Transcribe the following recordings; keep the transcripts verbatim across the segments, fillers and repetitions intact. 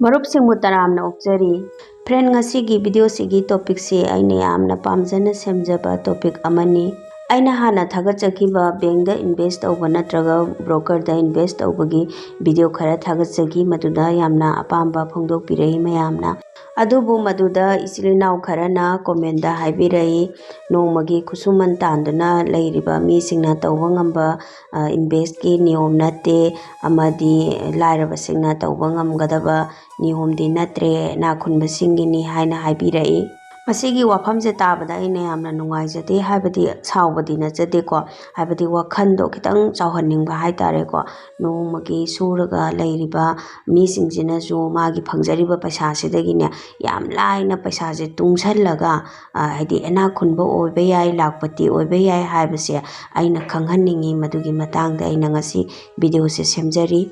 ꯃꯔꯨꯞꯁꯤꯡꯕꯨ ꯇꯔꯥꯝꯅ ꯑꯣꯛꯆꯔꯤ꯫ Friend, ꯉꯁꯤꯒꯤ video ꯁꯤꯒꯤ topic ꯁꯤ ꯑꯩꯅ ꯌꯥꯝꯅ ꯄꯥꯝꯖꯅ ꯁꯦꯝꯖꯕ topic ꯑꯃꯅꯤ꯫ ꯑꯩꯅ ꯍꯥꯟꯅ ꯊꯥꯒꯠꯆꯈꯤꯕ bank ꯗ invest ꯇꯧꯕ ꯅꯠꯇ꯭ꯔꯒ broker ꯗ invest ꯇꯧꯕꯒꯤ video ꯈꯔ ꯊꯥꯒꯠꯆꯈꯤ, ꯃꯗꯨꯗ ꯌꯥꯝꯅ ꯑꯄꯥꯝꯕ ꯐꯣꯡꯗꯣꯛꯄꯤꯔꯛꯏ ꯃꯌꯥꯝꯅ꯫ ꯑꯗꯨꯕꯨ ꯃꯗꯨꯗ ꯏꯆꯤꯜ ꯏꯅꯥꯎ ꯈꯔꯅ comment ꯗ ꯍꯥꯏꯕꯤꯔꯛꯏ, "ꯅꯣꯡꯃꯒꯤ ꯈꯨꯠꯁꯨꯃꯟ ꯇꯥꯟꯗꯨꯅ ꯂꯩꯔꯤꯕ ꯃꯤꯁꯤꯡꯅ ꯇꯧꯕ ꯉꯝꯕ, ꯑ, invest ꯀꯤ ꯅꯤꯌꯣꯝ ꯅꯠꯇꯦ, ꯑꯃꯗꯤ ꯂꯥꯏꯔꯕꯁꯤꯡꯅ ꯇꯧꯕ ꯉꯝꯒꯗꯕ ꯅꯤꯌꯣꯝꯗꯤ ꯅꯠꯇ꯭ꯔꯦ, ꯏꯅꯥꯛ ꯈꯨꯟꯕꯁꯤꯡꯒꯤꯅꯤ" ꯍꯥꯏꯅ ꯍꯥꯏꯕꯤꯔꯛꯏ꯫ ꯃꯁꯤꯒꯤ ꯋꯥꯐꯝꯁꯦ ꯇꯥꯕꯗ ꯑꯩꯅ ꯌꯥꯝꯅ ꯅꯨꯡꯉꯥꯏꯖꯗꯦ, ꯍꯥꯏꯕꯗꯤ ꯁꯥꯎꯕꯗꯤ ꯅꯠꯆꯗꯦꯀꯣ, ꯍꯥꯏꯕꯗꯤ ꯋꯥꯈꯜꯗꯣ ꯈꯤꯇꯪ ꯆꯥꯎꯍꯟꯅꯤꯡꯕ ꯍꯥꯏꯇꯥꯔꯦꯀꯣ꯫ ꯅꯣꯡꯃꯒꯤ ꯁꯨꯔꯒ ꯂꯩꯔꯤꯕ ꯃꯤꯁꯤꯡꯁꯤꯅꯁꯨ ꯃꯥꯒꯤ ꯐꯪꯖꯔꯤꯕ ꯄꯩꯁꯥꯁꯤꯗꯒꯤꯅꯦ ꯌꯥꯝ ꯂꯥꯏꯅ ꯄꯩꯁꯥꯁꯦ ꯇꯨꯡꯁꯜꯂꯒ, ꯑ, ꯍꯥꯏꯗꯤ ꯏꯅꯥꯛ ꯈꯨꯟꯕ ꯑꯣꯏꯕ ꯌꯥꯏ, ꯂꯥꯛꯄꯇꯤ ꯑꯣꯏꯕ ꯌꯥꯏ ꯍꯥꯏꯕꯁꯦ ꯑꯩꯅ ꯈꯪꯍꯟꯅꯤꯡꯉꯤ꯫ ꯃꯗꯨꯒꯤ ꯃꯇꯥꯡꯗ ꯑꯩꯅ ꯉꯁꯤ video ꯁꯦ ꯁꯦꯝꯖꯔꯤ꯫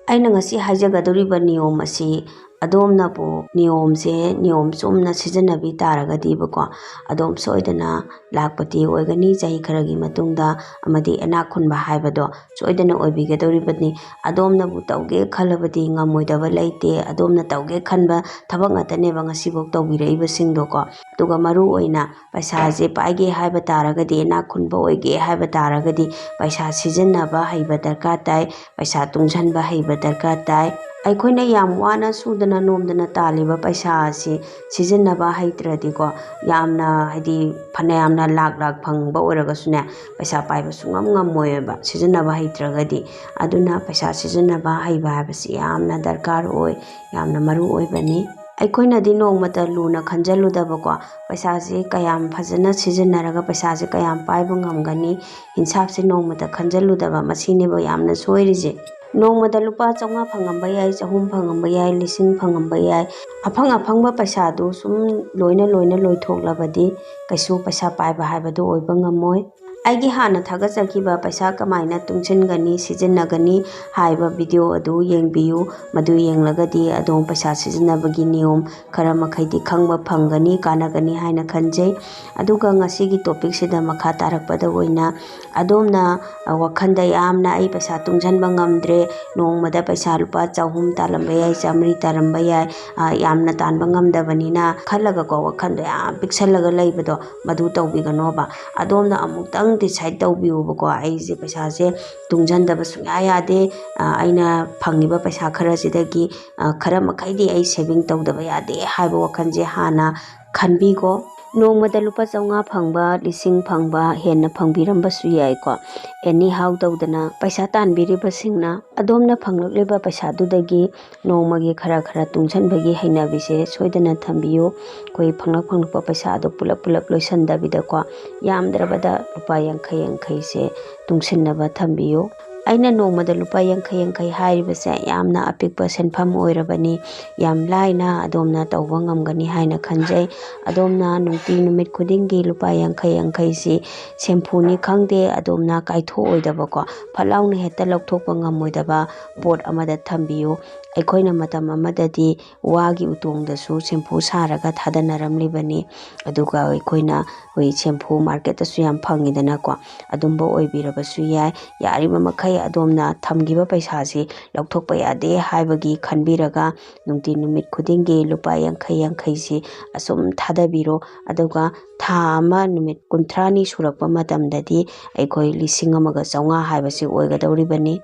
ꯑꯩꯅ ꯉꯁꯤ ꯍꯥꯏꯖꯒꯗꯧꯔꯤꯕ ꯅꯤꯌꯣꯝ ꯑꯁꯤ ꯑꯗꯣꯝꯅꯕꯨ ꯅꯤꯌꯣꯝꯁꯦ ꯅꯤꯌꯣꯝ ꯆꯨꯝꯅ ꯁꯤꯖꯤꯟꯅꯕꯤ ꯇꯥꯔꯒꯗꯤꯕꯀꯣ, ꯑꯗꯣꯝ ꯁꯣꯏꯗꯅ ꯂꯥꯛꯄꯇꯤ ꯑꯣꯏꯒꯅꯤ꯫ ꯆꯍꯤ ꯈꯔꯒꯤ ꯃꯇꯨꯡꯗ, ꯑꯃꯗꯤ ꯏꯅꯥꯛ ꯈꯨꯟꯕ ꯍꯥꯏꯕꯗꯣ ꯁꯣꯏꯗꯅ ꯑꯣꯏꯕꯤꯒꯗꯧꯔꯤꯕꯅꯤ꯫ ꯑꯗꯣꯝꯅꯕꯨ ꯇꯧꯒꯦ ꯈꯜꯂꯕꯗꯤ ꯉꯝꯃꯣꯏꯗꯕ ꯂꯩꯇꯦ꯫ ꯑꯗꯣꯝꯅ ꯇꯧꯒꯦ ꯈꯟꯕ ꯊꯕꯛ ꯉꯥꯛꯇꯅꯦꯕ ꯉꯁꯤꯐꯥꯎ ꯇꯧꯕꯤꯔꯛꯏꯕꯁꯤꯡꯗꯣꯀꯣ꯫ ꯑꯗꯨꯒ ꯃꯔꯨ ꯑꯣꯏꯅ ꯄꯩꯁꯥꯁꯦ ꯄꯥꯏꯒꯦ ꯍꯥꯏꯕ ꯇꯥꯔꯒꯗꯤ, ꯏꯅꯥꯛ ꯈꯨꯟꯕ ꯑꯣꯏꯒꯦ ꯍꯥꯏꯕ ꯇꯥꯔꯒꯗꯤ, ꯄꯩꯁꯥ ꯁꯤꯖꯤꯟꯅꯕ ꯍꯩꯕ ꯗꯔꯀꯥꯔ ꯇꯥꯏ, ꯄꯩꯁꯥ ꯇꯨꯡꯁꯟꯕ ꯍꯩꯕ ꯗꯔꯀꯥꯔ ꯇꯥꯏ꯫ ꯑꯩꯈꯣꯏꯅ ꯌꯥꯝ ꯋꯥꯅ ꯁꯨꯗꯅ ꯅꯣꯝꯗꯅ ꯇꯥꯜꯂꯤꯕ ꯄꯩꯁꯥ ꯑꯁꯤ ꯁꯤꯖꯤꯟꯅꯕ ꯍꯩꯇ꯭ꯔꯗꯤꯀꯣ, ꯌꯥꯝꯅ, ꯍꯥꯏꯗꯤ, ꯐꯅꯌꯥꯝꯅ ꯂꯥꯛ ꯂꯥꯛ ꯐꯪꯕ ꯑꯣꯏꯔꯒꯁꯨꯅꯦ, ꯄꯩꯁꯥ ꯄꯥꯏꯕ ꯁꯨꯡꯉꯝ ꯉꯝꯃꯣꯏꯕ ꯁꯤꯖꯤꯟꯅꯕ ꯍꯩꯇ꯭ꯔꯒꯗꯤ꯫ ꯑꯗꯨꯅ ꯄꯩꯁꯥ ꯁꯤꯖꯤꯟꯅꯕ ꯍꯩꯕ ꯍꯥꯏꯕꯁꯤ ꯌꯥꯝꯅ ꯗꯔꯀꯥꯔ ꯑꯣꯏ, ꯌꯥꯝꯅ ꯃꯔꯨ ꯑꯣꯏꯕꯅꯤ꯫ ꯑꯩꯈꯣꯏꯅꯗꯤ ꯅꯣꯡꯃꯇ ꯂꯨꯅ ꯈꯟꯖꯜꯂꯨꯗꯕꯀꯣ, ꯄꯩꯁꯥꯁꯤ ꯀꯌꯥꯝ ꯐꯖꯅ ꯁꯤꯖꯤꯟꯅꯔꯒ ꯄꯩꯁꯥꯁꯤ ꯀꯌꯥꯝ ꯄꯥꯏꯕ ꯉꯝꯒꯅꯤ, ꯍꯤꯟꯁꯥꯞꯁꯤ ꯅꯣꯡꯃꯇ ꯈꯟꯖꯜꯂꯨꯗꯕ, ꯃꯁꯤꯅꯦꯕ ꯌꯥꯝꯅ ꯁꯣꯏꯔꯤꯁꯦ꯫ ꯅꯣꯡꯃꯗ ꯂꯨꯄꯥ ꯆꯥꯝꯃꯉꯥ ꯐꯪꯉꯝꯕ ꯌꯥꯏ, ꯆꯍꯨꯝ ꯐꯪꯉꯝꯕ ꯌꯥꯏ, ꯂꯤꯁꯤꯡ ꯐꯪꯉꯝꯕ ꯌꯥꯏ꯫ ꯑꯐꯪ ꯑꯐꯪꯕ ꯄꯩꯁꯥꯗꯨ ꯁꯨꯝ ꯂꯣꯏꯅ ꯂꯣꯏꯅ ꯂꯣꯏꯊꯣꯛꯂꯕꯗꯤ ꯀꯩꯁꯨ ꯄꯩꯁꯥ ꯄꯥꯏꯕ ꯍꯥꯏꯕꯗꯨ ꯑꯣꯏꯕ ꯉꯝꯃꯣꯏ꯫ ꯑꯩꯒꯤ ꯍꯥꯟꯅ ꯊꯥꯒꯠꯆꯈꯤꯕ ꯄꯩꯁꯥ ꯀꯃꯥꯏꯅ ꯇꯨꯡꯁꯤꯟꯒꯅꯤ, ꯁꯤꯖꯤꯟꯅꯒꯅꯤ ꯍꯥꯏꯕ ꯚꯤꯗꯤꯑꯣ ꯑꯗꯨ ꯌꯦꯡꯕꯤꯌꯨ꯫ ꯃꯗꯨ ꯌꯦꯡꯂꯒꯗꯤ ꯑꯗꯣꯝ ꯄꯩꯁꯥ ꯁꯤꯖꯤꯟꯅꯕꯒꯤ ꯅꯤꯌꯣꯝ ꯈꯔ ꯃꯈꯩꯗꯤ ꯈꯪꯕ ꯐꯪꯒꯅꯤ, ꯀꯥꯟꯅꯒꯅꯤ ꯍꯥꯏꯅ ꯈꯟꯖꯩ꯫ ꯑꯗꯨꯒ ꯉꯁꯤꯒꯤ ꯇꯣꯄꯤꯛꯁꯤꯗ ꯃꯈꯥ ꯇꯥꯔꯛꯄꯗ ꯑꯣꯏꯅ ꯑꯗꯣꯝꯅ, ꯑ, ꯋꯥꯈꯜꯗ ꯌꯥꯝꯅ "ꯑꯩ ꯄꯩꯁꯥ ꯇꯨꯡꯁꯤꯟꯕ ꯉꯝꯗ꯭ꯔꯦ, ꯅꯣꯡꯃꯗ ꯄꯩꯁꯥ ꯂꯨꯄꯥ ꯆꯍꯨꯝ ꯇꯥꯜꯂꯝꯕ ꯌꯥꯏ, ꯆꯥꯃꯔꯤ ꯇꯥꯜꯂꯝꯕ ꯌꯥꯏ, ꯑ, ꯌꯥꯝꯅ ꯇꯥꯟꯕ ꯉꯝꯗꯕꯅꯤꯅ" ꯈꯜꯂꯒꯀꯣ, ꯋꯥꯈꯜꯗꯣ ꯌꯥꯝ ꯄꯤꯛꯁꯜꯂꯒ ꯂꯩꯕꯗꯣ, ꯃꯗꯨ ꯇꯧꯕꯤꯒꯅꯣꯕ꯫ ꯑꯗꯣꯝꯅ ꯑꯃꯨꯛꯇꯪ ꯗꯤꯁꯥꯏꯠ ꯇꯧꯕꯤꯌꯨꯕꯀꯣ, "ꯑꯩꯁꯦ ꯄꯩꯁꯥꯁꯦ ꯇꯨꯡꯁꯤꯟꯗꯕ ꯁꯨꯡꯌꯥ ꯌꯥꯗꯦ, ꯑ, ꯑꯩꯅ ꯐꯪꯉꯤꯕ ꯄꯩꯁꯥ ꯈꯔꯁꯤꯗꯒꯤ, ꯑ, ꯈꯔ ꯃꯈꯩꯗꯤ ꯑꯩ ꯁꯦꯚꯤꯡ ꯇꯧꯗꯕ ꯌꯥꯗꯦ" ꯍꯥꯏꯕ ꯋꯥꯈꯜꯁꯦ ꯍꯥꯟꯅ ꯈꯟꯕꯤꯈꯣ꯫ ꯅꯣꯡꯃꯗ ꯂꯨꯄꯥ ꯆꯥꯝꯃꯉꯥ ꯐꯪꯕ, ꯂꯤꯁꯤꯡ ꯐꯪꯕ, ꯍꯦꯟꯅ ꯐꯪꯕꯤꯔꯝꯕꯁꯨ ꯌꯥꯏꯀꯣ꯫ ꯑꯦꯅꯤ ꯍꯥꯎ ꯇꯧꯗꯅ ꯄꯩꯁꯥ ꯇꯥꯟꯕꯤꯔꯤꯕꯁꯤꯡꯅ ꯑꯗꯣꯝꯅ ꯐꯪꯂꯛꯂꯤꯕ ꯄꯩꯁꯥꯗꯨꯗꯒꯤ ꯅꯣꯡꯃꯒꯤ ꯈꯔ ꯈꯔ ꯇꯨꯡꯁꯟꯕꯒꯤ ꯍꯩꯅꯕꯤꯁꯦ ꯁꯣꯏꯗꯅ ꯊꯝꯕꯤꯌꯨ꯫ ꯑꯩꯈꯣꯏ ꯐꯪꯂꯛ ꯐꯪꯂꯛꯄ ꯄꯩꯁꯥ ꯑꯗꯨ ꯄꯨꯂꯞ ꯄꯨꯂꯞ ꯂꯣꯏꯁꯟꯗꯕꯤꯗꯀꯣ, ꯌꯥꯝꯗ꯭ꯔꯕꯗ ꯂꯨꯄꯥ ꯌꯥꯡꯈꯩ ꯌꯥꯡꯈꯩꯁꯦ ꯇꯨꯡꯁꯤꯟꯅꯕ ꯊꯝꯕꯤꯌꯨ꯫ ꯑꯩꯅ ꯅꯣꯡꯃꯗ ꯂꯨꯄꯥ ꯌꯥꯡꯈꯩ ꯌꯥꯡꯈꯩ ꯍꯥꯏꯔꯤꯕꯁꯦ ꯌꯥꯝꯅ ꯑꯄꯤꯛꯄ ꯁꯦꯟꯐꯝ ꯑꯣꯏꯔꯕꯅꯤ, ꯌꯥꯝ ꯂꯥꯏꯅ ꯑꯗꯣꯝꯅ ꯇꯧꯕ ꯉꯝꯒꯅꯤ ꯍꯥꯏꯅ ꯈꯟꯖꯩ꯫ ꯑꯗꯣꯝꯅ ꯅꯨꯡꯇꯤ ꯅꯨꯃꯤꯠ ꯈꯨꯗꯤꯡꯒꯤ ꯂꯨꯄꯥ ꯌꯥꯡꯈꯩ ꯌꯥꯡꯈꯩꯁꯤ ꯁꯦꯝꯐꯨꯅꯤ ꯈꯪꯗꯦ, ꯑꯗꯣꯝꯅ ꯀꯥꯏꯊꯣꯛꯑꯣꯏꯗꯕꯀꯣ, ꯐꯠ ꯂꯥꯎꯅ ꯍꯦꯛꯇ ꯂꯧꯊꯣꯛꯄ ꯉꯝꯃꯣꯏꯗꯕ ꯄꯣꯠ ꯑꯃꯗ ꯊꯝꯕꯤꯌꯨ꯫ ꯑꯩꯈꯣꯏꯅ ꯃꯇꯝ ꯑꯃꯗꯗꯤ ꯋꯥꯒꯤ ꯎꯇꯣꯡꯗꯁꯨ ꯁꯦꯝꯐꯨ ꯁꯥꯔꯒ ꯊꯥꯗꯅꯔꯝꯂꯤꯕꯅꯤ꯫ ꯑꯗꯨꯒ ꯑꯩꯈꯣꯏꯅ, ꯑꯩꯈꯣꯏ ꯁꯦꯝꯐꯨ ꯃꯥꯔꯀꯦꯠꯇꯁꯨ ꯌꯥꯝ ꯐꯪꯉꯤꯗꯅꯀꯣ, ꯑꯗꯨꯝꯕ ꯑꯣꯏꯕꯤꯔꯕꯁꯨ ꯌꯥꯏ꯫ ꯌꯥꯔꯤꯕ ꯃꯈꯩ ꯑꯗꯣꯝꯅ ꯊꯝꯈꯤꯕ ꯄꯩꯁꯥꯁꯤ ꯂꯧꯊꯣꯛꯄ ꯌꯥꯗꯦ ꯍꯥꯏꯕꯒꯤ ꯈꯟꯕꯤꯔꯒ, ꯅꯨꯡꯇꯤ ꯅꯨꯃꯤꯠ ꯈꯨꯗꯤꯡꯒꯤ ꯂꯨꯄꯥ ꯌꯥꯡꯈꯩ ꯌꯥꯡꯈꯩꯁꯤ ꯑꯁꯨꯝ ꯊꯥꯗꯕꯤꯔꯣ꯫ ꯑꯗꯨꯒ ꯊꯥ ꯑꯃ ꯅꯨꯃꯤꯠ ꯀꯨꯟꯊ꯭ꯔꯥꯅꯤ ꯁꯨꯔꯛꯄ ꯃꯇꯝꯗꯗꯤ ꯑꯩꯈꯣꯏ ꯂꯤꯁꯤꯡ ꯑꯃꯒ ꯆꯥꯝꯃꯉꯥ ꯍꯥꯏꯕꯁꯤ ꯑꯣꯏꯒꯗꯧꯔꯤꯕꯅꯤ꯫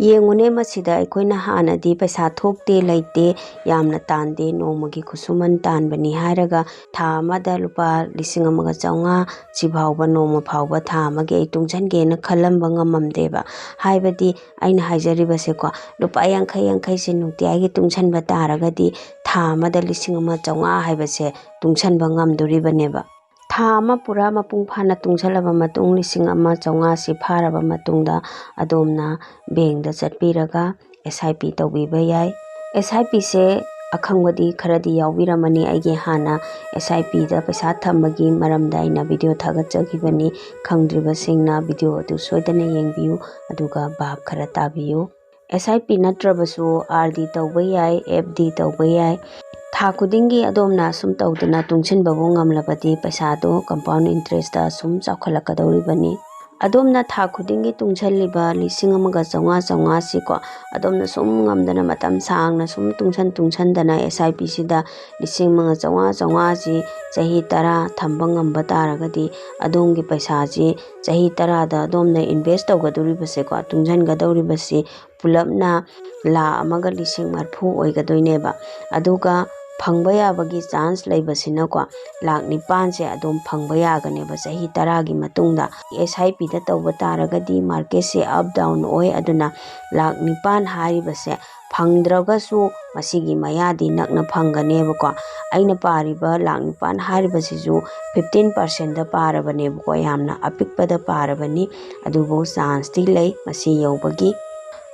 ꯌꯦꯡꯉꯨꯅꯦ, ꯃꯁꯤꯗ ꯑꯩꯈꯣꯏꯅ ꯍꯥꯟꯅꯗꯤ ꯄꯩꯁꯥ ꯊꯣꯛꯇꯦ, ꯂꯩꯇꯦ, ꯌꯥꯝꯅ ꯇꯥꯟꯗꯦ, ꯅꯣꯡꯃꯒꯤ ꯈꯨꯠꯁꯨꯃꯟ ꯇꯥꯟꯕꯅꯤ ꯍꯥꯏꯔꯒ ꯊꯥ ꯑꯃꯗ ꯂꯨꯄꯥ ꯂꯤꯁꯤꯡ ꯑꯃꯒ ꯆꯥꯝꯃꯉꯥ, ꯁꯤꯐꯥꯎꯕ, ꯅꯣꯡꯃ ꯐꯥꯎꯕ, ꯊꯥ ꯑꯃꯒꯤ ꯑꯩ ꯇꯨꯡꯁꯟꯒꯦꯅ ꯈꯜꯂꯝꯕ ꯉꯝꯃꯝꯗꯦꯕ꯫ ꯍꯥꯏꯕꯗꯤ ꯑꯩꯅ ꯍꯥꯏꯖꯔꯤꯕꯁꯦꯀꯣ, ꯂꯨꯄꯥ ꯌꯥꯡꯈꯩ ꯌꯥꯡꯈꯩꯁꯦ ꯅꯨꯡꯇꯤꯒꯤ ꯇꯨꯡꯁꯟꯕ ꯇꯥꯔꯒꯗꯤ ꯊꯥ ꯑꯃꯗ ꯂꯤꯁꯤꯡ ꯑꯃ ꯆꯥꯝꯃꯉꯥ ꯍꯥꯏꯕꯁꯦ ꯇꯨꯡꯁꯟꯕ ꯉꯝꯗꯣꯔꯤꯕꯅꯦꯕ꯫ ꯊꯥ ꯑꯃ ꯄꯨꯔꯥ ꯃꯄꯨꯡ ꯐꯥꯅ ꯇꯨꯡꯁꯜꯂꯕ ꯃꯇꯨꯡ, ꯂꯤꯁꯤꯡ ꯑꯃ ꯆꯥꯝꯃꯉꯥꯁꯤ ꯐꯥꯔꯕ ꯃꯇꯨꯡꯗ, ꯑꯗꯣꯝꯅ ꯕꯦꯡꯗ ꯆꯠꯄꯤꯔꯒ ꯑꯦꯁ ꯑꯥꯏ ꯄꯤ ꯇꯧꯕꯤꯕ ꯌꯥꯏ꯫ ꯑꯦꯁ ꯑꯥꯏ ꯄꯤꯁꯦ ꯑꯈꯪꯕꯗꯤ ꯈꯔꯗꯤ ꯌꯥꯎꯕꯤꯔꯝꯃꯅꯤ꯫ ꯑꯩꯒꯤ ꯍꯥꯟꯅ ꯑꯦꯁ ꯑꯥꯏ ꯄꯤꯗ ꯄꯩꯁꯥ ꯊꯝꯕꯒꯤ ꯃꯔꯝꯗ ꯑꯩꯅ ꯚꯤꯗꯤꯑꯣ ꯊꯥꯒꯠꯆꯈꯤꯕꯅꯤ꯫ ꯈꯪꯗ꯭ꯔꯤꯕꯁꯤꯡꯅ ꯚꯤꯗꯤꯑꯣ ꯑꯗꯨ ꯁꯣꯏꯗꯅ ꯌꯦꯡꯕꯤꯌꯨ, ꯑꯗꯨꯒ ꯚꯥꯞ ꯈꯔ ꯇꯥꯕꯤꯌꯨ꯫ ꯑꯦꯁ ꯑꯥꯏ ꯄꯤ ꯅꯠꯇ꯭ꯔꯕꯁꯨ ꯑꯥꯔ ꯗꯤ ꯇꯧꯕ ꯌꯥꯏ, ꯑꯦꯐ ꯗꯤ ꯇꯧꯕ ꯌꯥꯏ꯫ ꯊꯥ ꯈꯨꯗꯤꯡꯒꯤ ꯑꯗꯣꯝꯅ ꯁꯨꯝ ꯇꯧꯗꯅ ꯇꯨꯡꯁꯤꯟꯕꯕꯨ ꯉꯝꯂꯕꯗꯤ ꯄꯩꯁꯥꯗꯨ compound interestꯇ ꯁꯨꯝ ꯆꯥꯎꯈꯠꯂꯛꯀꯗꯧꯔꯤꯕꯅꯤ꯫ ꯑꯗꯣꯝꯅ ꯊꯥ ꯈꯨꯗꯤꯡꯒꯤ ꯇꯨꯡꯁꯤꯜꯂꯤꯕ ꯂꯤꯁꯤꯡ ꯑꯃꯒ ꯆꯥꯝꯃꯉꯥ ꯆꯥꯝꯃꯉꯥꯁꯤꯀꯣ, ꯑꯗꯣꯝꯅ ꯁꯨꯝ ꯉꯝꯗꯅ ꯃꯇꯝ ꯁꯥꯡꯅ ꯁꯨꯝ ꯇꯨꯡꯁꯟ ꯇꯨꯡꯁꯟꯗꯅ ꯑꯦꯁ ꯑꯥꯏ ꯄꯤꯁꯤꯗ ꯂꯤꯁꯤꯡ ꯑꯃꯒ ꯆꯥꯝꯃꯉꯥ ꯆꯥꯝꯃꯉꯥꯁꯤ ꯆꯍꯤ ꯇꯔꯥ ꯊꯝꯕ ꯉꯝꯕ ꯇꯥꯔꯒꯗꯤ, ꯑꯗꯣꯝꯒꯤ ꯄꯩꯁꯥꯁꯤ ꯆꯍꯤ ꯇꯔꯥꯗ ꯑꯗꯣꯝꯅ invest ꯇꯧꯒꯗꯧꯔꯤꯕꯁꯦꯀꯣ, ꯇꯨꯡꯁꯤꯟꯒꯗꯧꯔꯤꯕꯁꯤ ꯄꯨꯂꯞꯅ ꯂꯥꯈ ꯑꯃꯒ ꯂꯤꯁꯤꯡ ꯃꯔꯤꯐꯨ ꯑꯣꯏꯒꯗꯣꯏꯅꯦꯕ꯫ ꯑꯗꯨꯒ ꯐꯪꯕ ꯌꯥꯕꯒꯤ chance ꯂꯩꯕꯁꯤꯅꯀꯣ, ꯂꯥꯈ ꯅꯤꯄꯥꯟꯁꯦ ꯑꯗꯨꯝ ꯐꯪꯕ ꯌꯥꯒꯅꯦꯕ ꯆꯍꯤ ꯇꯔꯥꯒꯤ ꯃꯇꯨꯡꯗ꯫ ꯑꯦꯁ ꯑꯥꯏ ꯄꯤꯗ ꯇꯧꯕ ꯇꯥꯔꯒꯗꯤ marketꯁꯦ up down ꯑꯣꯏ, ꯑꯗꯨꯅ ꯂꯥꯈ ꯅꯤꯄꯥꯟ ꯍꯥꯏꯔꯤꯕꯁꯦ ꯐꯪꯗ꯭ꯔꯒꯁꯨ ꯃꯁꯤꯒꯤ ꯃꯌꯥꯗꯤ ꯅꯛꯅ ꯐꯪꯒꯅꯦꯕꯀꯣ꯫ ꯑꯩꯅ ꯄꯥꯔꯤꯕ ꯂꯥꯈ ꯅꯤꯄꯥꯟ ꯍꯥꯏꯔꯤꯕꯁꯤꯁꯨ fifteen percentꯇ ꯄꯥꯔꯕꯅꯦꯕꯀꯣ, ꯌꯥꯝꯅ ꯑꯄꯤꯛꯄꯗ ꯄꯥꯔꯕꯅꯤ, ꯑꯗꯨꯕꯨ chanceꯇꯤ ꯂꯩ ꯃꯁꯤ ꯌꯧꯕꯒꯤ꯫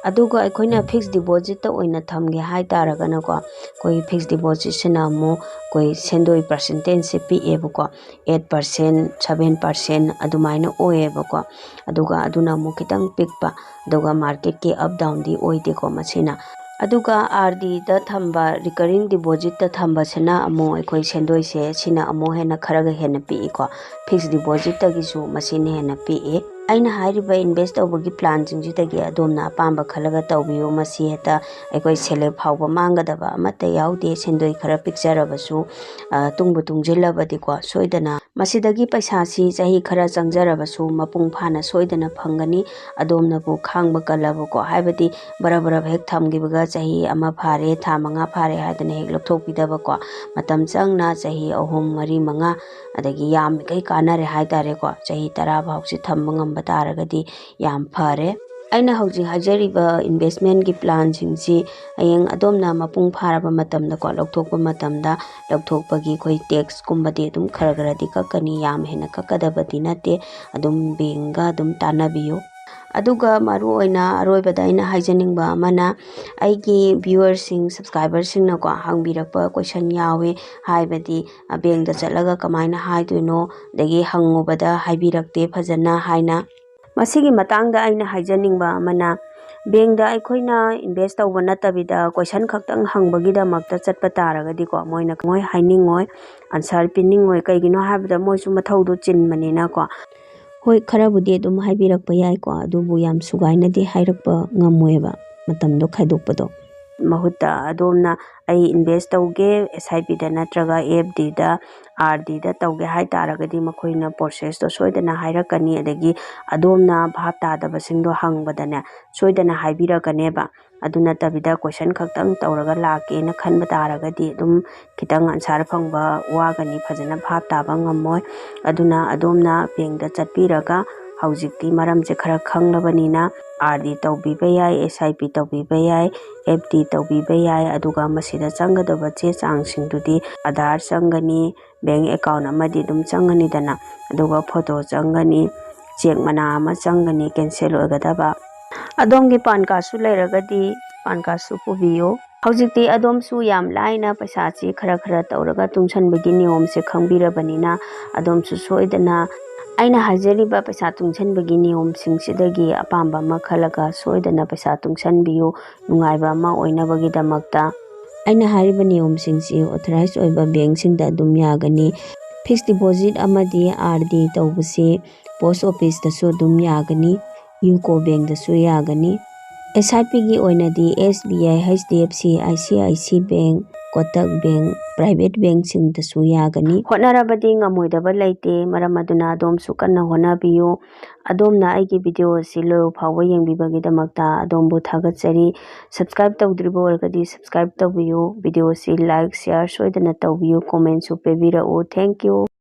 ꯑꯗꯨꯒ ꯑꯩꯈꯣꯏꯅ fixed depositꯇ ꯑꯣꯏꯅ ꯊꯝꯒꯦ ꯍꯥꯏ ꯇꯥꯔꯒꯅꯀꯣ, ꯑꯩꯈꯣꯏ fixed depositꯁꯤꯅ ꯑꯃꯨꯛ ꯑꯩꯈꯣꯏ ꯁꯦꯟꯗꯣꯏ percentageꯁꯦ ꯄꯤꯛꯑꯦꯕꯀꯣ, eight percent, seven percent ꯑꯗꯨꯃꯥꯏꯅ ꯑꯣꯏꯌꯦꯕꯀꯣ꯫ ꯑꯗꯨꯒ ꯑꯗꯨꯅ ꯑꯃꯨꯛ ꯈꯤꯇꯪ ꯄꯤꯛꯄ, ꯑꯗꯨꯒ marketꯀꯤ up downꯗꯤ ꯑꯣꯏꯗꯦꯀꯣ ꯃꯁꯤꯅ꯫ ꯑꯗꯨꯒ ꯑꯥꯔ ꯗꯤꯗ ꯊꯝꯕ, recurring depositꯇ ꯊꯝꯕꯁꯤꯅ ꯑꯃꯨꯛ ꯑꯩꯈꯣꯏ ꯁꯦꯟꯗꯣꯏꯁꯦ ꯁꯤꯅ ꯑꯃꯨꯛ ꯍꯦꯟꯅ ꯈꯔꯒ ꯍꯦꯟꯅ ꯄꯤꯛꯏꯀꯣ꯫ Fixed depositꯇꯒꯤꯁꯨ ꯃꯁꯤꯅ ꯍꯦꯟꯅ ꯄꯤꯛꯏ꯫ ꯑꯩꯅ ꯍꯥꯏꯔꯤꯕ invest ꯇꯧꯕꯒꯤ planꯁꯤꯡꯁꯤꯗꯒꯤ ꯑꯗꯣꯝꯅ ꯑꯄꯥꯝꯕ ꯈꯜꯂꯒ ꯇꯧꯕꯤꯌꯨ꯫ ꯃꯁꯤ ꯍꯦꯛꯇ ꯑꯩꯈꯣꯏ ꯁꯦꯜꯂꯦꯞ ꯐꯥꯎꯕ ꯃꯥꯡꯒꯗꯕ ꯑꯃꯠꯇ ꯌꯥꯎꯗꯦ꯫ ꯁꯦꯟꯗꯣꯏ ꯈꯔ ꯄꯤꯛꯆꯔꯕꯁꯨ, ꯑ, ꯇꯨꯡꯕꯨ ꯇꯨꯡꯁꯤꯜꯂꯕꯗꯤꯀꯣ, ꯁꯣꯏꯗꯅ ꯃꯁꯤꯗꯒꯤ ꯄꯩꯁꯥꯁꯤ ꯆꯍꯤ ꯈꯔ ꯆꯪꯖꯔꯕꯁꯨ ꯃꯄꯨꯡ ꯐꯥꯅ ꯁꯣꯏꯗꯅ ꯐꯪꯒꯅꯤ꯫ ꯑꯗꯣꯝꯅꯕꯨ ꯈꯥꯡꯕ ꯀꯜꯂꯕꯀꯣ, ꯍꯥꯏꯕꯗꯤ ꯕꯔꯞ ꯕꯔꯞ ꯍꯦꯛ ꯊꯝꯈꯤꯕꯒ ꯆꯍꯤ ꯑꯃ ꯐꯥꯔꯦ, ꯊꯥ ꯃꯉꯥ ꯐꯥꯔꯦ ꯍꯥꯏꯗꯅ ꯍꯦꯛ ꯂꯧꯊꯣꯛꯄꯤꯗꯕꯀꯣ, ꯃꯇꯝ ꯆꯪꯅ ꯆꯍꯤ ꯑꯍꯨꯝ, ꯃꯔꯤ, ꯃꯉꯥ, ꯑꯗꯒꯤ ꯌꯥꯝꯃꯤꯈꯩ ꯀꯥꯟꯅꯔꯦ ꯍꯥꯏ ꯇꯥꯔꯦꯀꯣ, ꯆꯍꯤ ꯇꯔꯥ ꯐꯥꯎꯁꯤ ꯊꯝꯕ ꯉꯝꯕ ꯇꯥꯔꯒꯗꯤ ꯌꯥꯝ ꯐꯔꯦ꯫ ꯑꯩꯅ ꯍꯧꯖꯤꯛ ꯍꯥꯏꯖꯔꯤꯕ investmentꯀꯤ planꯁꯤꯡꯁꯤ ꯍꯌꯦꯡ ꯑꯗꯣꯝꯅ ꯃꯄꯨꯡ ꯐꯥꯔꯕ ꯃꯇꯝꯗꯀꯣ, ꯂꯧꯊꯣꯛꯄ ꯃꯇꯝꯗ ꯂꯧꯊꯣꯛꯄꯒꯤ ꯑꯩꯈꯣꯏ taxꯀꯨꯝꯕꯗꯤ ꯑꯗꯨꯝ ꯈꯔ ꯈꯔꯗꯤ ꯀꯛꯀꯅꯤ, ꯌꯥꯝ ꯍꯦꯟꯅ ꯀꯛꯀꯗꯕꯗꯤ ꯅꯠꯇꯦ꯫ ꯑꯗꯨꯝ bankꯒ ꯑꯗꯨꯝ ꯇꯥꯟꯅꯕꯤꯌꯨ꯫ ꯑꯗꯨꯒ ꯃꯔꯨꯑꯣꯏꯅ ꯑꯔꯣꯏꯕꯗ ꯑꯩꯅ ꯍꯥꯏꯖꯅꯤꯡꯕ ꯑꯃꯅ, ꯑꯩꯒꯤ viewerꯁꯤꯡ, subscriberꯁꯤꯡꯅꯀꯣ ꯍꯪꯕꯤꯔꯛꯄ question ꯌꯥꯎꯋꯦ, ꯍꯥꯏꯕꯗꯤ ꯕꯦꯡꯗ ꯆꯠꯂꯒ ꯀꯃꯥꯏꯅ ꯍꯥꯏꯗꯣꯏꯅꯣ, ꯑꯗꯒꯤ ꯍꯪꯉꯨꯕꯗ ꯍꯥꯏꯕꯤꯔꯛꯇꯦ ꯐꯖꯅ ꯍꯥꯏꯅ꯫ ꯃꯁꯤꯒꯤ ꯃꯇꯥꯡꯗ ꯑꯩꯅ ꯍꯥꯏꯖꯅꯤꯡꯕ ꯑꯃꯅ, ꯕꯦꯡꯗ ꯑꯩꯈꯣꯏꯅ invest ꯇꯧꯕ ꯅꯠꯇꯕꯤꯗ question ꯈꯛꯇꯪ ꯍꯪꯕꯒꯤꯗꯃꯛꯇ ꯆꯠꯄ ꯇꯥꯔꯒꯗꯤꯀꯣ, ꯃꯣꯏꯅ ꯃꯣꯏ ꯍꯥꯏꯅꯤꯡꯉꯣꯏ, answer ꯄꯤꯅꯤꯡꯉꯣꯏ꯫ ꯀꯩꯒꯤꯅꯣ ꯍꯥꯏꯕꯗ ꯃꯣꯏꯁꯨ ꯃꯊꯧꯗꯣ ꯆꯤꯟꯕꯅꯤꯅꯀꯣ꯫ ꯍꯣꯏ, ꯈꯔꯕꯨꯗꯤ ꯑꯗꯨꯝ ꯍꯥꯏꯕꯤꯔꯛꯄ ꯌꯥꯏꯀꯣ, ꯑꯗꯨꯕꯨ ꯌꯥꯝ ꯁꯨꯒꯥꯏꯅꯗꯤ ꯍꯥꯏꯔꯛꯄ ꯉꯝꯃꯣꯏꯕ, ꯃꯇꯝꯗꯣ ꯈꯥꯏꯗꯣꯛꯄꯗꯣ꯫ ꯃꯍꯨꯠꯇ ꯑꯗꯣꯝꯅ "ꯑꯩ invest ꯇꯧꯒꯦ S I P ꯗ ꯅꯠꯇ꯭ꯔꯒ F D ꯗ, R D ꯗ ꯇꯧꯒꯦ" ꯍꯥꯏ ꯇꯥꯔꯒꯗꯤ ꯃꯈꯣꯏꯅ processꯇꯣ ꯁꯣꯏꯗꯅ ꯍꯥꯏꯔꯛꯀꯅꯤ, ꯑꯗꯒꯤ ꯑꯗꯣꯝꯅ ꯚꯥꯞ ꯇꯥꯗꯕꯁꯤꯡꯗꯣ ꯍꯪꯕꯗꯅꯦ ꯁꯣꯏꯗꯅ ꯍꯥꯏꯕꯤꯔꯛꯀꯅꯦꯕ꯫ ꯑꯗꯨ ꯅꯠꯇꯕꯤꯗ question ꯈꯛꯇꯪ ꯇꯧꯔꯒ ꯂꯥꯛꯀꯦꯅ ꯈꯟꯕ ꯇꯥꯔꯒꯗꯤ ꯑꯗꯨꯝ ꯈꯤꯇꯪ answer ꯐꯪꯕ ꯋꯥꯒꯅꯤ, ꯐꯖꯅ ꯚꯥꯞ ꯇꯥꯕ ꯉꯝꯃꯣꯏ꯫ ꯑꯗꯨꯅ ꯑꯗꯣꯝꯅ ꯕꯦꯡꯗ ꯆꯠꯄꯤꯔꯒ ꯍꯧꯖꯤꯛꯇꯤ ꯃꯔꯝꯁꯦ ꯈꯔ ꯈꯪꯂꯕꯅꯤꯅ R D ꯇꯧꯕꯤꯕ ꯌꯥꯏ, S I P ꯇꯧꯕꯤꯕ ꯌꯥꯏ, F D ꯇꯧꯕꯤꯕ ꯌꯥꯏ꯫ ꯑꯗꯨꯒ ꯃꯁꯤꯗ ꯆꯪꯒꯗꯕ ꯆꯦ ꯆꯥꯡꯁꯤꯡꯗꯨꯗꯤ Aadhaar ꯆꯪꯒꯅꯤ, bank account ꯑꯃꯗꯤ ꯑꯗꯨꯝ ꯆꯪꯒꯅꯤꯗꯅ, ꯑꯗꯨꯒ photo ꯆꯪꯒꯅꯤ, cheque ꯃꯅꯥ ꯑꯃ ꯆꯪꯒꯅꯤ cancel ꯑꯣꯏꯒꯗꯕ꯫ ꯑꯗꯣꯝꯒꯤ PAN cardꯁꯨ ꯂꯩꯔꯒꯗꯤ PAN cardꯁꯨ ꯄꯨꯕꯤꯌꯨ꯫ ꯍꯧꯖꯤꯛꯇꯤ ꯑꯗꯣꯝꯁꯨ ꯌꯥꯝ ꯂꯥꯏꯅ ꯄꯩꯁꯥꯁꯤ ꯈꯔ ꯈꯔ ꯇꯧꯔꯒ ꯇꯨꯡꯁꯟꯕꯒꯤ ꯅꯤꯌꯣꯝꯁꯦ ꯈꯪꯕꯤꯔꯕꯅꯤꯅ, ꯑꯗꯣꯝꯁꯨ ꯁꯣꯏꯗꯅ ꯑꯩꯅ ꯍꯥꯏꯖꯔꯤꯕ ꯄꯩꯁꯥ ꯇꯨꯡꯁꯟꯕꯒꯤ ꯅꯤꯌꯣꯝꯁꯤꯡꯁꯤꯗꯒꯤ ꯑꯄꯥꯝꯕ ꯑꯃ ꯈꯜꯂꯒ ꯁꯣꯏꯗꯅ ꯄꯩꯁꯥ ꯇꯨꯡꯁꯟꯕꯤꯌꯨ, ꯅꯨꯡꯉꯥꯏꯕ ꯑꯃ ꯑꯣꯏꯅꯕꯒꯤꯗꯃꯛꯇ꯫ ꯑꯩꯅ ꯍꯥꯏꯔꯤꯕ ꯅꯤꯌꯣꯝꯁꯤꯡꯁꯤ authorized ꯑꯣꯏꯕ bankꯁꯤꯡꯗ ꯑꯗꯨꯝ ꯌꯥꯒꯅꯤ꯫ Fixed deposit ꯑꯃꯗꯤ R D ꯇꯧꯕꯁꯤ post officeꯇꯁꯨ ꯑꯗꯨꯝ ꯌꯥꯒꯅꯤ, UCO bankꯗꯁꯨ ꯌꯥꯒꯅꯤ꯫ S I Pꯒꯤ ꯑꯣꯏꯅꯗꯤ S B I, H D F C, I C I C bank, Kotak bank, private bankꯁꯤꯡꯗꯁꯨ ꯌꯥꯒꯅꯤ꯫ ꯍꯣꯠꯅꯔꯕꯗꯤ ꯉꯝꯃꯣꯏꯗꯕ ꯂꯩꯇꯦ, ꯃꯔꯝ ꯑꯗꯨꯅ ꯑꯗꯣꯝꯁꯨ ꯀꯟꯅ ꯍꯣꯠꯅꯕꯤꯌꯨ꯫ ꯑꯗꯣꯝꯅ ꯑꯩꯒꯤ video ꯑꯁꯤ ꯂꯣꯏꯕ ꯐꯥꯎꯕ ꯌꯦꯡꯕꯤꯕꯒꯤꯗꯃꯛꯇ ꯑꯗꯣꯝꯕꯨ ꯊꯥꯒꯠꯆꯔꯤ꯫ Subscribe ꯇꯧꯗ꯭ꯔꯤꯕ ꯑꯣꯏꯔꯒꯗꯤ subscribe ꯇꯧꯕꯤꯌꯨ, videoꯁꯤ like, share ꯁꯣꯏꯗꯅ ꯇꯧꯕꯤꯌꯨ, commentꯁꯨ ꯄꯤꯕꯤꯔꯛꯎ꯫ Thank you꯫